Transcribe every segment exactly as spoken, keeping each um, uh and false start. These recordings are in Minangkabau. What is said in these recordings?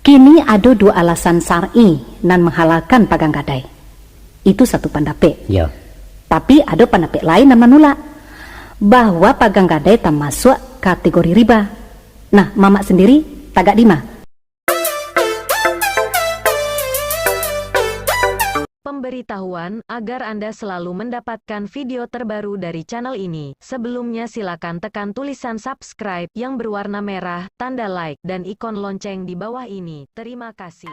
Kini ado duo alasan syar'i nan manghalalkan pagang gadai. Itu satu pandapek. Yo. Tapi ado pandapek lain nan manulak, bahwa pagang gadai tamasuak kategori riba. Nah, Mamak sendiri tagak di ma? Pemberitahuan, agar Anda selalu mendapatkan video terbaru dari channel ini, sebelumnya silakan tekan tulisan subscribe yang berwarna merah, tanda like, dan ikon lonceng di bawah ini. Terima kasih.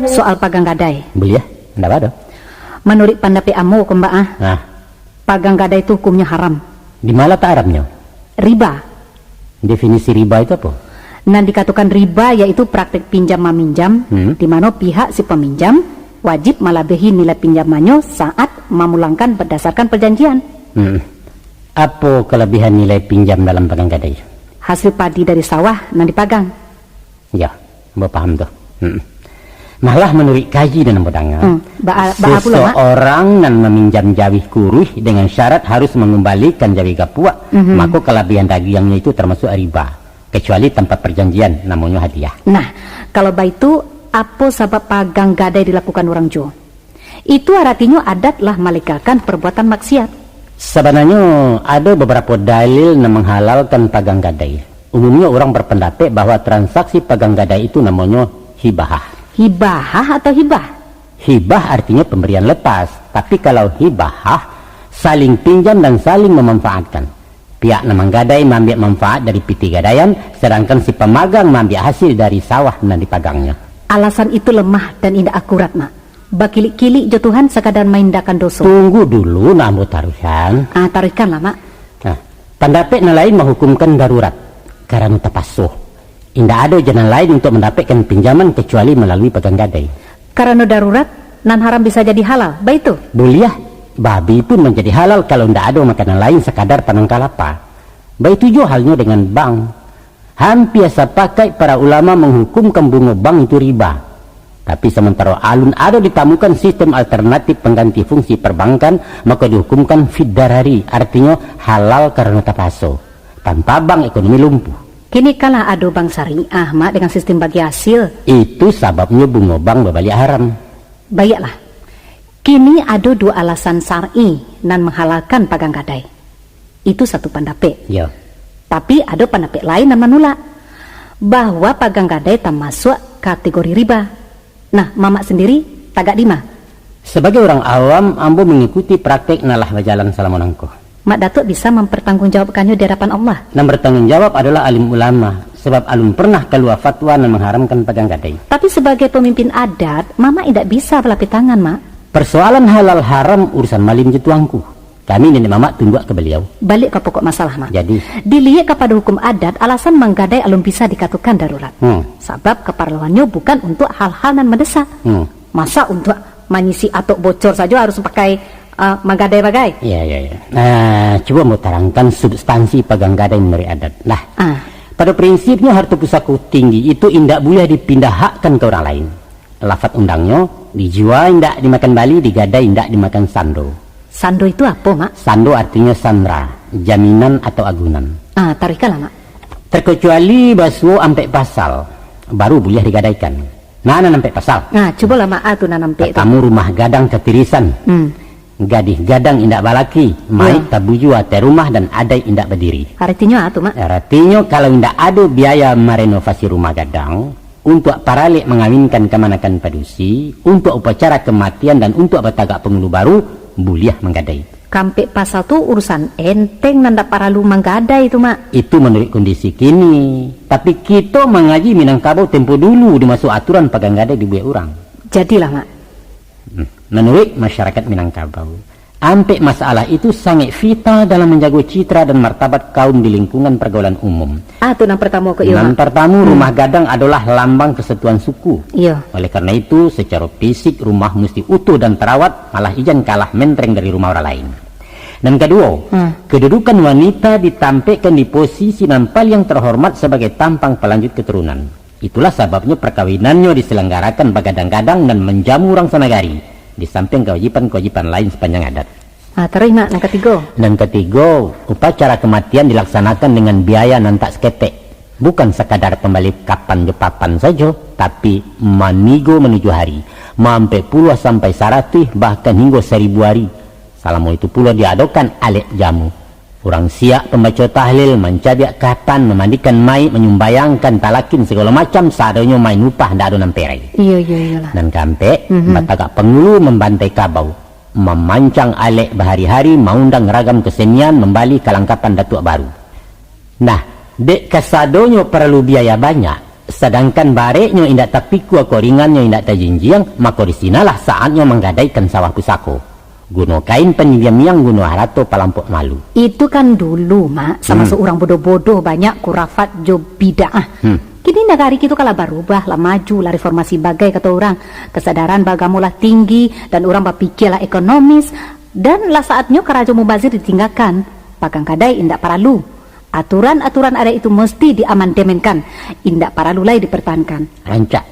Soal pagang gadai. Buliah, ndak baa doh. Manuruik pandapek ambo ko, Mbak, ah, Nah, pagang gadai tu hukumnyo haram. Di ma latak haramnyo? Riba. Definisi riba itu apo? Nan dikatokan riba yaitu praktek pinjam maminjam, Hmm. di mano pihak si paminjam wajib malabiahi nilai pinjamannyo saat mamulangkan bardasarkan parjanjian. Hmm. Apo kalabiahan nilai pinjam dalam pagang gadai? Hasil padi dari sawah nan dipagang. Ya, ambo paham tu. Hmm. Malah manuruik kaji nan ambo danga, Hmm. Ba-, baa pulo, Mak? Seseorang nan maminjam jawih kuruih dengan syarat harus mangumbalikan jawih gapuak, Mhm. mako kalabiahan dagiangnyo itu tamasuak riba, kacuali tanpa parjanjian, namonyo hadiah. Nah, kalau baitu, apo sabab pagang gadai dilakukan urang juo? Itu aratinyo adat lah malegakan parbuatan maksiat. Sabananyo, ado babarapo dalil nan manghalalkan pagang gadai. Umumnyo urang barpandapek bahwa transaksi pagang gadai itu namonyo hibahah. Hibahah atau hibah? Hibah artinyo pambarian lepas, tapi kalau hibahah, saling pinjam dan saling mamanfaatkan. Pihak nan manggadai maambiak manfaat dari pitih gadaian, sadangkan si pamagang maambiak hasil dari sawah nan dipagangnyo. Alasan itu lemah dan indak akurat, Mak. Bakilik-kilik jo Tuhan sakadar maindakan doso. Tunggu dulu, nak ambo taruihkan. Ah, taruihkanlah, Mak. Nah, pandapek nan lain mahukumkan darurat, karano tapaso. Indak ado jalan lain untuak mandapekkan pinjaman kacuali malalui pagang gadai. Karano darurat, nan haram bisa jadi halal, baitu? Buliah, babi pun manjadi halal kalau indak ado makanan lain sakadar panangka lapa. Baitu juo halnyo dengan bank. Hampia sapakaik para ulama manghukumkan bungo bank itu riba. Tapi, samantaro alun ado ditamukan sistem alternatif pangganti fungsi parbankan, mako dihukumkan fid darari, artinyo halal karano tapaso. Tanpa bank, ekonomi lumpuh. Kini kan lah ado bank syariah, Mak, dengan sistem bagi hasil. Itu sababnyo bungo bank babaliak haram. Baiaklah. Kini ado duo alasan syar'i nan manghalalkan pagang gadai. Itu satu pandapek. Yo. Tapi, ado pandapek lain nan manulak, bahwa pagang gadai tamasuak kategori riba. Nah, Mamak sendiri tagak di ma? Sabagai urang awam, ambo mangikuti praktek nan lah bajalan salamo nangko. Mak Datuak bisa mampartanggungjawabkannyo di adapan Allah. Nan bartanggung jawab adolah alim ulama, sabab alun parnah kalua fatwa nan mangharamkan pagang gadai. Tapi, sabagai pamimpin adat, Mamak indak bisa balapeh tangan, Mak. Parsoalan halal haram urusan malim jo tuangku. Kami niniak mamak tunduak ka baliau. Baliak ka pokok masalah, Mak. Jadi? Diliek kapado hukum adat, alasan manggadai alun bisa dikatokan darurat. Hmm. Sabab kaparluannyo bukan untuak hal-hal nan mandesak. Hmm. Masa untuak manyisi atok bocor sajo harus pakai, ah, manggadai bagai? Ya, ya, ya. Nah, cubo ambo tarangkan substansi pagang gadai manuruik adat. Nah, Ah. pado prinsipnyo harto pusako tinggi itu indak buliah dipindahakkan ka urang lain. Lafat undangnyo, dijua indak dimakan bali, digadai indak dimakan sando. Sando itu apo, Mak? Sando artinyo sandra, jaminan atau agunan. Ah, taruihkanlah, Mak. Terkecuali basuo ampek pasal, baru buliah digadaikan. Nah, nan ampek pasal. Nah, cubolah, Mak, ah, tu nan ampek tu. Tatamu rumah gadang katirisan. Hmm. Gadih gadang indak balaki, maik Yo. tabuju ateh rumah dan adaik indak badiri. Aratinyo ah tu, Mak? Aratinyo, kalau indak ado biaya marenovasi rumah gadang, untuak paralek mangawinkan kamanakan padusi, untuak upacara kamatian, dan untuak batagak pangulu baru, buliah manggadai. Kampek pasal tu urusan enteng nan ndak paralu manggadai tu, Mak. Itu manuruik kondisi kini. Tapi kito mangaji Minangkabau tempo dulu di maso aturan pagang gadai dibuek urang. Jadilah, Mak. Hmm. Manuruik masyarakat Minangkabau, ampek masalah itu sangaik vital dalam manjago citra dan martabat kaum di lingkungan pargaulan umum. Ah, tu nan partamo ko iyo, Nan Mak. partamo, Hmm. rumah gadang adolah lambang kasatuan suku. Iyo. Oleh karena itu, sacaro fisik rumah musti utuh dan tarawat, malah ijan kalah mentreng dari rumah urang lain. Nan kaduo, Hmm. kedudukan wanita ditampekkan di posisi nan paliang tarhormat sabagai tampang palanjut katurunan. Itulah sababnyo parkawinannyo disalanggarakan bagadang-gadang nan manjamu urang sanagari, di sampiang kawajiban-kawajiban lain sapanjang adat. Ah, taruih, Mak, nan katigo. Nan katigo, upacara kamatian dilaksanakan dengan biaya nan tak saketek. Bukan sakadar pambali kapan jo papan sajo, tapi manigo manuju hari, maampek puluah sampai saratuih, bahkan hinggo saribu ari. Salamo itu pulo diadokan alek jamu. Urang siak pambaco tahlil, mancabiak kapan, mamandikan mayik, manyumbayangkan talakin, sagalo macam, sadonyo main upah, ndak ado nan perai. Iyo, iyo, iyolah. Nan kaampek, Mhm. batagak pangulu, mambantai kabau, mamancang alek bahari-hari, maundang ragam kasenian, mambali kalangkapan datuak baru. Nah, dek kasadonyo paralu biaya banyak, sadangkan bareknyo indak tapikua, koringannyo indak tajinjiang, mako di sinalah saatnyo manggadaikan sawah pusako. Guno kain panyimbiang-mimbiang, guno harato palampok malu. Itu kan dulu, Mak, samasuak Hmm. urang bodoh-bodoh, banyak kurafat jo bid'ah. Hmm. Kini nagari kito ka lah barubah, lah maju, lah reformasi bagai, kato urang. Kasadaran baagamo lah tinggi, dan urang bapikia lah ekonomis, dan lah saatnyo karajo mubazir ditinggakan. Pagang gadai indak paralu. Aturan-aturan adaik itu musti diamandemenkan, indak paralu lai dipertahankan. Rancak.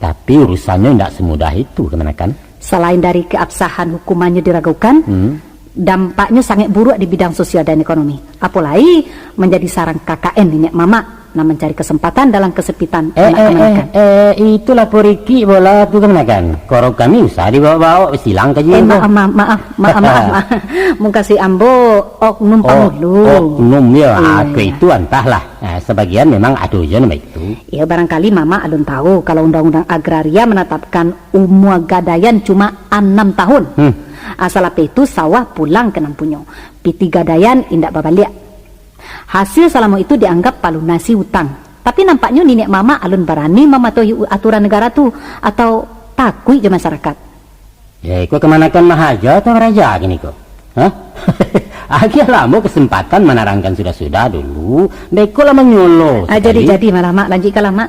Tapi urusannyo indak samudah itu, kamanakan. Salain dari keabsahan hukumannyo diragukan, Hmm. dampaknyo sangaik buruak di bidang sosial dan ekonomi. Apo lai manjadi sarang K K N niniak mamak nan mancari kesempatan dalam kesempitan Eh, anak eh, eh, kamanakan. eh, itulah porikik bola tu, kamanakan. Koro kami usah dibaok-baok, silang ka Eh, jiwa. maaf, maaf, maaf, maaf, maaf, maaf. Mukasuik ambo oknum Oh, pangulu. oknum, ya. Ah, Iya, ke iya. itu antahlah. Ah, sabagian memang ado je nan baitu. Ya, barangkali mamak alun tahu kalau Undang-Undang Agraria manatapkan umua gadaian cuma anam tahun. Hmm. Ah, salapeh itu sawah pulang ka nan punyo. Pitih gadaian indak babaliak. Hasil salamo itu dianggap palunasi utang. Tapi nampaknyo niniak mamak alun barani mamatuhi u-, aturan nagara tu, atau takuik jo masarakat. Eh, ko kamanakan mahaja atau raja kini ko? Hah? Agiah lah ambo kesempatan manarangkan sudah-sudah dulu. Beko lah manyolo Ah, jadi, sakali. jadi, malah, Mak. Lanjuikkanlah, Mak.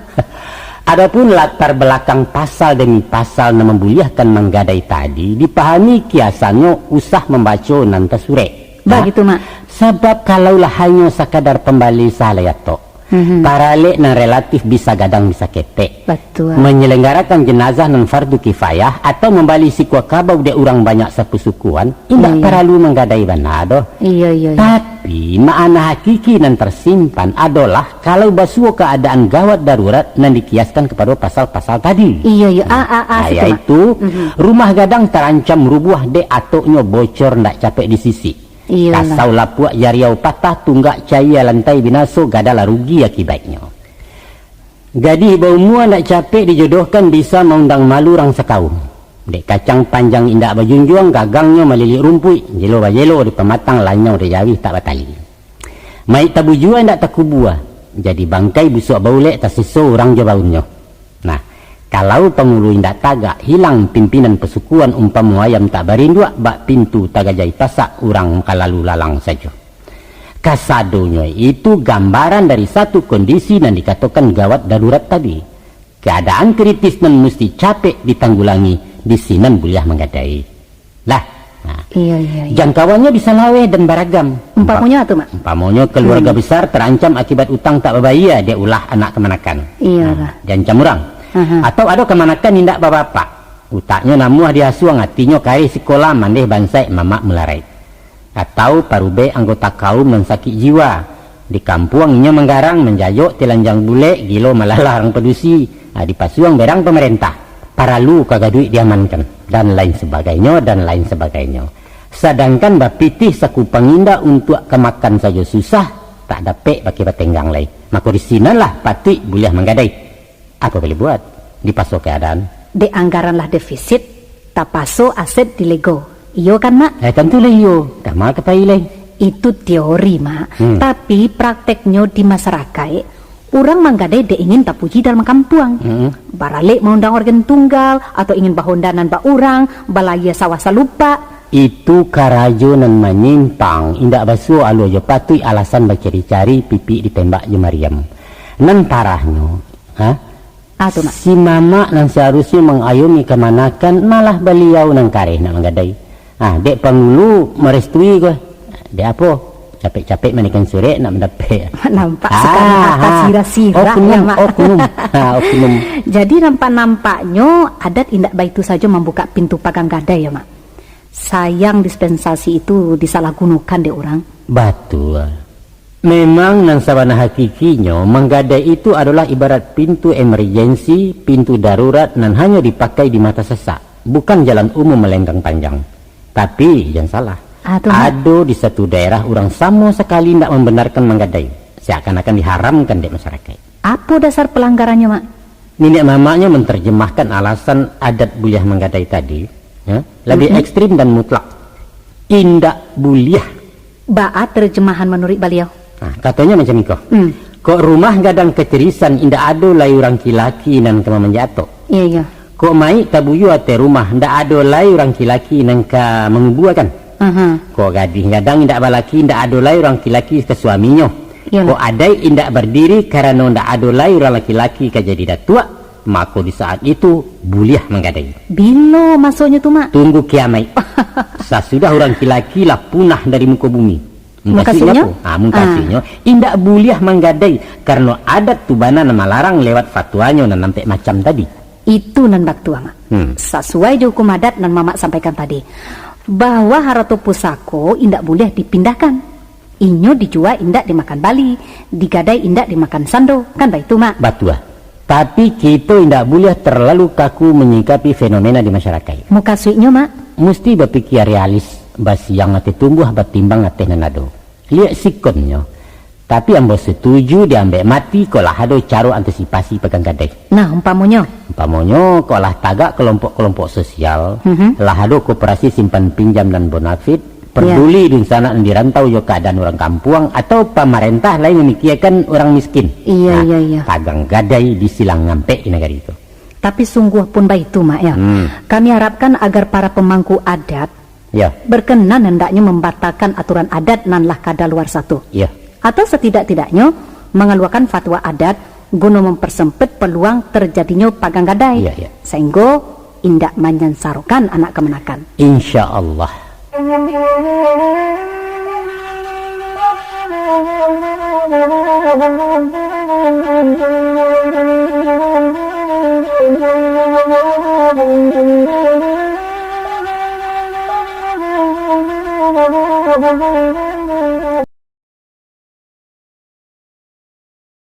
Adapun latar belakang pasal demi pasal nan mambuliahkan manggadai tadi, dipahami kiasannyo usah mambaco nan tasurek. Bah, Nah, gitu, Mak. Sabab kalaulah hanyo sakadar pambali sahalai atok, Mhm. paralek nan relatif bisa gadang bisa ketek, Batua. manyelenggarakan jenazah nan fardu kifayah, atau mambali sikua kabau dek urang banyak sapasukuan, indak Iya. paralu manggadai bana doh. Iya, iya, iya. Tapi, makna hakiki nan tersimpan adolah kalau basuo kaadaan gawat darurat nan dikiaskan kapado pasal-pasal tadi. Iya, iya. Nah, Ah, ah, ah, nah, situ, Mak. yaitu, Mhm. rumah gadang tarancam rubuah dek atoknyo bocor ndak capek disisik. Iyolah. Kasau lapuak jariau patah, tunggak caia lantai binaso, gadang lah rugi akibatnyo. Gadih baumua ndak capek dijodohkan bisa maundang malu urang sakaum. Dek kacang panjang indak bajunjuang, gagangnyo malilik rumpuik, jelo bajelo di pamatang, lanyau di jawih tak batali. Mayik tabujua indak takubua, jadi bangkai busuak baulek, tasiso urang jo baunnyo. Nah, kalau pangulu indak tagak, hilang pimpinan pasukuan, umpamo ayam tak barinduak, bak pintu tagajai pasak, urang ka lalu lalang sajo. Kasadonyo itu gambaran dari satu kondisi nan dikatokan gawat darurat tadi. Kaadaan kritis nan musti capek ditanggulangi, di sinan buliah manggadai. Lah, nah, Iya, iya, iya. jangkauannyo bisa laweh dan baragam. Umpamonyo Umpa-, tu, Mak? umpamonyo keluarga Hmm. besar tarancam akibat utang tak babayia dek ulah anak kamanakan. Iyolah. Nah, diancam urang. Aha. Atau ado kamanakan indak babapak. Utaknyo namuah di asuang, atinyo kareh sikola, mandeh bansaik mamak mularaik. Atau parubek anggota kaum nan sakik jiwa. Di kampuang inyo manggarang, manjayok tilanjang bulek, gilo malalah urang padusi, ah, dipasuang berang pamarentah, paralu ka gaduik diamankan, dan lain sabagainyo, dan lain sabagainyo. Sadangkan bapitih saku pangindak untuak ka makan sajo susah, tak dapek pakai batenggang lai. Mako di sinanlah patuik buliah manggadai. Apo boleh buat? Dipaso keadaan. Dek anggaran lah defisit, tapaso aset dilego. Iyo kan, Mak? Eh, tantulah iyo. Kama ka pai lai? Itu teori, Mak. Hmm. Tapi prakteknyo di masarakaik, urang manggadai dek ingin tapuji dalam kampuang. Hmm. Baralek maundang organ tunggal, atau ingin bahonda nan bak urang, balayia sawah salupak. Itu karajo nan manyimpang, indak basuo alua jo patuik, alasan bacari-cari, pipik ditembak jo mariam. Nan parahnyo, ha? Ah, tu, Mak. Si mamak nan saharusnyo mangayomi kamanakan, malah baliau nan kareh nak manggadai. Ah, dek pangulu marestui ko. Dek apo? Capek-capek manikan surek nak mandapek. Nampak Ah, sekali atas ah. sirah-sirah, Oknum, ya, Mak. oknum. Ha, oknum. Jadi, nampak-nampaknyo adat indak baitu sajo mambukak pintu pagang gadai, ya, Mak? Sayang dispensasi itu disalahgunokan dek urang. Batua. Memang nan sabana hakikinyo, manggadai itu adolah ibarat pintu emergensi, pintu darurat nan hanyo dipakai di mata sasak, bukan jalan umum malenggang panjang. Tapi, jan salah. Ah, tu, Mak. Ado di satu daerah urang samo sakali indak mambanarkan manggadai, seakan-akan diharamkan dek masyarakaik. Apo dasar palanggarannyo, Mak? Niniak mamaknyo mantarjamahkan alasan adat buliah manggadai tadi, ya, labiah Mhm. ekstrim dan mutlak. Indak buliah. Baa tarjamahan manuruik baliau? Nah, katonyo macam iko. Hmm. Kok rumah gadang kacerisan, indak ado lai urang laki-laki nan ka mamanjak atok. Iya, iya. Kok mayik tabuyua ateh rumah, indak ado lai urang laki-laki nan ka mangubuakan. Aha. Kok gadih gadang indak balaki, indak ado lai urang laki-laki ka suaminyo. Iyolah. Kok adaik indak bardiri karano indak ado lai urang laki-laki ka jadi datuak, mako di saat itu buliah manggadai. Bilo masonyo tu, Mak? Tunggu kiamaik. Sasudah urang laki-laki lah punah dari muko bumi. Mukasuiknyo? Mukasuiknyo apo? Ah, mukasuiknyo, Ah. indak buliah manggadai, karano adat tu bana nan malarang lewat fatuanyo nan ampek macam tadi. Itu nan batua, Mak. Hmm. Sasuai jo hukum adat nan Mamak sampaikan tadi, bahwa harato pusako indak buliah dipindahkan. Inyo dijua indak dimakan bali, digadai indak dimakan sando, kan baitu, Mak? Batua. Tapi kito indak buliah terlalu kaku manyikapi fenomena di masyarakaik. Mukasuiknyo, Mak? Musti bapikia realis, basiang ateh tumbuah, batimbang ateh nan ado. Liek sikonnyo. Tapi ambo satuju diambek mati kok lah ado caro antisipasi pagang gadai. Nah, umpamonyo? Umpamonyo, kok lah tagak kelompok-kelompok sosial, Mhm. lah ado koperasi simpan pinjam dan bonafit, Ya. peduli dunsanak nan di rantau jo kaadaan urang kampuang, atau pamarentah lai mamikiakan urang miskin. Iya, Nah, iya, iya. pagang gadai di silang ngampek di nagari tu. Tapi sungguah pun baitu, Mak, ya. Hmm. Kami harapkan agar para pemangku adat Ya. berkenan hendaknyo mambatalkan aturan adat nan lah kadaluarsa tu. Ya. Atau satidak-tidaknyo mangaluakan fatwa adat guno mampersempit peluang terjadinyo pagang gadai, Ya, ya. sainggo indak manyansarokan anak kamanakan. Insya Allah.